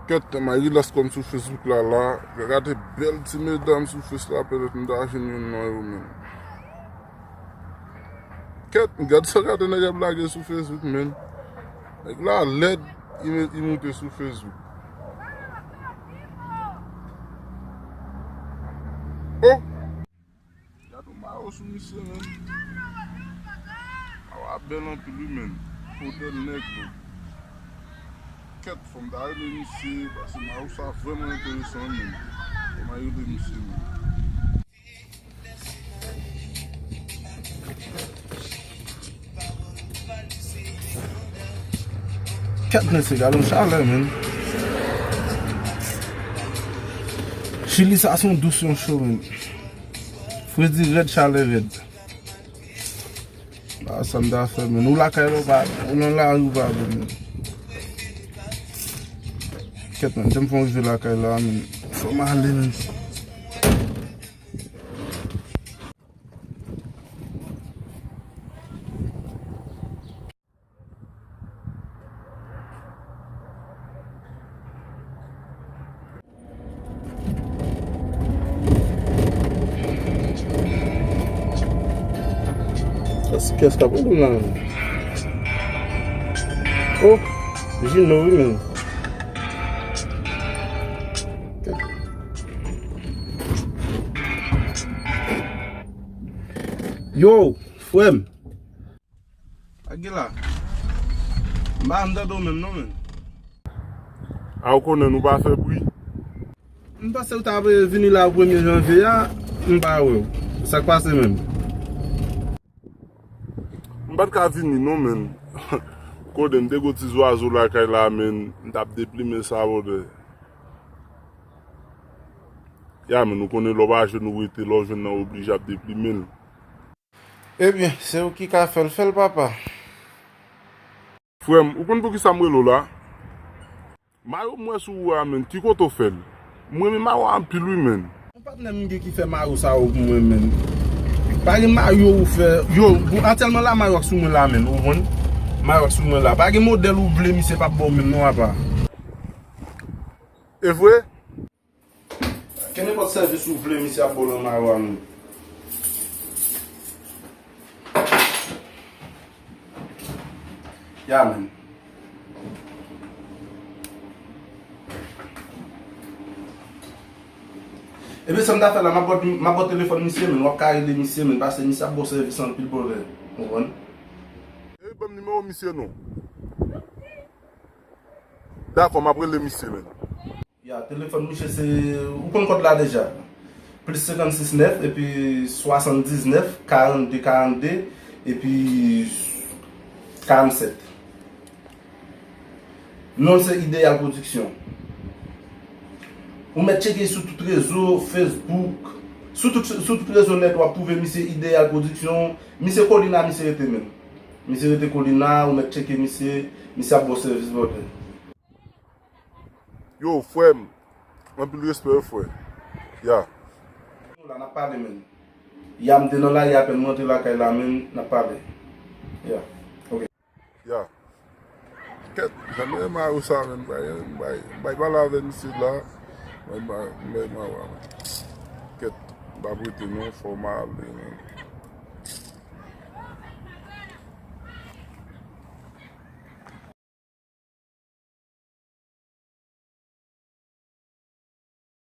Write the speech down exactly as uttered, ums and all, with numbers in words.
Kèt, m a rilas kò m sou Facebook la, la. Gade bèl ti medam sou Face la, petèt m ta jwenn youn nan yo menm. Kèt, gad sa gade nèg ap lage sou Facebook, menn. Nèg la lèd, li met, li moute sou Facebook. Oh! Gad yon mayo sou misye, menn. Mayo a bèl anpil, wi, menn. Modèl nèg, menn. Kèt, fò m ta rele misye, paske mayo sa vrèman enteresan, menn. Fò m rele misye, menn. Kèt mesye, gade yon chalè, menn. Chili sa se yon dous, yon cho, menn. Fredi rèd, chalè rèd. Ba sa m ta fè, menn. Ou lakay la, ou pa, ou nan lari, ou pa bon, menn. Kèt, menn, jan m fè m rive lakay la, menn. Fò m ale, menn. Kès, kès k ap rele m la menm? Oh, Jino wi menm. Yo, frè m. Sa k gen la? M pa janm tande w menm non, menn. A, ou konnen nou pa fè bri. M panse ou ta vini la premye janvye a, m pa wè w. Sa k pase menm? M pa t ka vini non, menn. Konnen m te gon ti zwazo lakay la, menn. M t ap deplimen sa, brother. Ya, menn, ou konnen lè w pa jwenn ou rete, lè w jwenn nan ou oblije ap deplimen l. Ebyen, se ou ki ka fè l, fè l, papa. Frè m, ou konn poukisa m rele w la? Mayo m wè sou ou a, menn, ki kote w fè l? M renmen mayo a anpil wi, menn. Yon patnè m gen ki fè mayo sa yo pou mwen, menn. Pa gen mayo ou fè. Yo, bon, aktyèlman la, mayo ak sou mwen la, menn, ou konprann? Mayo ak sou mwen la. Pa gen modèl ou vle, misye p ap ba w menm non, apa. E vre? Kenenpòt sèvis ou vle, misye ap ba w nan mayo a menm. Ya, menn. Ebyen, sa m ta fè la, m ap ba w, m ap ba w telefòn misye, menn. W ap ka rele misye, menn, paske misye ap ba w sèvis anpil, brother. Ou konprann? E, ban m nimewo misye non. Dakò, m ap rele misye, menn. Ya, telefòn misye se, ou konn kòd la deja. Plis senkannsis nèf, epi swasanndiznèf, karannde, karannde, epi karannsèt. Non l se Idéal Production. Ou mèt tcheke sou tout rezo, Facebook, sou tout, sou tout rezo nèt w ap twouve misye Idéal Production. Misye Kolina, misye rete menm. Misye rete Kolina, ou mèt tcheke misye, misye ap ba w sèvis, brother. Yo, frè m. Anpil respè, wi, frè. Ya. Nou la, n ap pale, menn. Ya, m te nan lari apèn m rantre lakay la, menn, n ap pale. Ya. Ok. Ya. Kèt, jan m renmen mayo sa, menn. M bay, m bay, m bay pale avè misye la. M bay, m bay mayo a, menn. Kèt, m p ap rete non, fò m ale, menn.